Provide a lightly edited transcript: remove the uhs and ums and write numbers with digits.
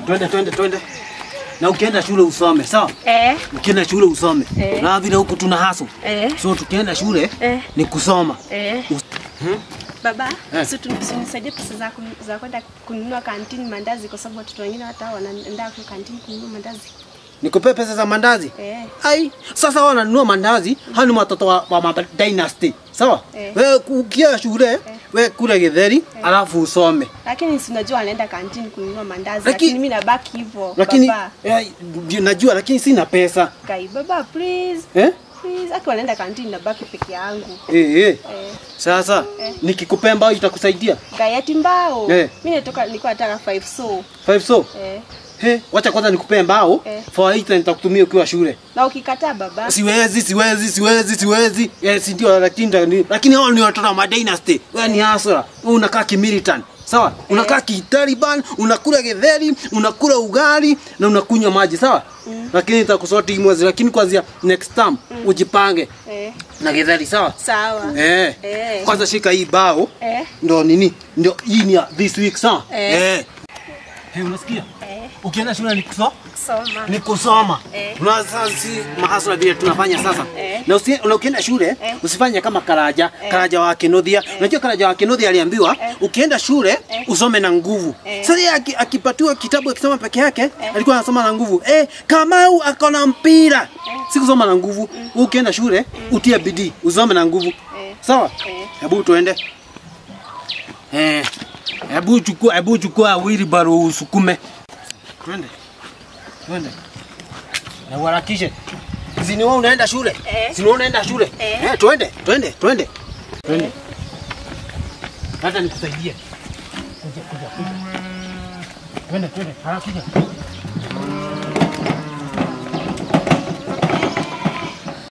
Twende twende twende. Na ukienda shule usome, sawa? Ukienda shule usome. Na vile huku tuna haso. So tukienda shule ni kusoma. Baba, si unisaidie pesa za kwenda kununua kantini mandazi kwa sababu watoto wengine hata wanaenda kwa kantini kununua mandazi. Nikupe pesa za mandazi? Ai, sasa wananunua mandazi, hao ni watoto wa dynasty. Sawa? Wewe ukienda shule, wewe kula githeri, alafu usome. Lakini si unajua anaenda kantini kununua mandazi, lakini mimi nabaki hivyo. Lakini najua lakini sina pesa. Kai baba, please. Please, aki wanaenda kantini nabaki peke yangu. Sasa nikikupea mbao itakusaidia? Kai mbao. Mimi natoka nilikuwa nataka 5 so. 5 so? Wacha kwanza nikupee mbao. For 8 nitakutumia ukiwa shule. Na ukikataa baba? Siwezi. Si ndio, lakini hao ni watoto wa dynasty. Wewe ni hasara. Wewe unakaa kimilitant. Sawa? Unakaa kitaliban, unakula githeri, unakula ugali na unakunywa maji, sawa? Lakini nitakusoti mwezi, lakini kuanzia next term ujipange. Na githeri, sawa? Sawa. Kwanza shika hii bao. Ndio nini? Ndio hii ni this week, sawa? Hey, unasikia? Ukienda shule ni kusoma? Ni kusoma. Unasasa si mahasura vile tunafanya sasa. Na ukienda shule usifanye kama Karaja, Karaja wa Kenothia. Unajua Karaja wa Kenothia aliambiwa ukienda shule usome na nguvu. Sasa yeye akipatiwa kitabu akisoma peke yake, alikuwa anasoma na nguvu. Kamau akona mpira. Si kusoma na nguvu. Ukienda shule utie bidii, usome na nguvu. Sawa? Hebu tuende. Hebu chukua wheelbarrow usukume. Twende. Twende. Na uharakishe. Si ni wewe unaenda shule? Si wewe unaenda shule? Twende, twende, twende. Twende. Hata nikusaidie. Kuja, kuja, kuja. Twende, twende, harakisha.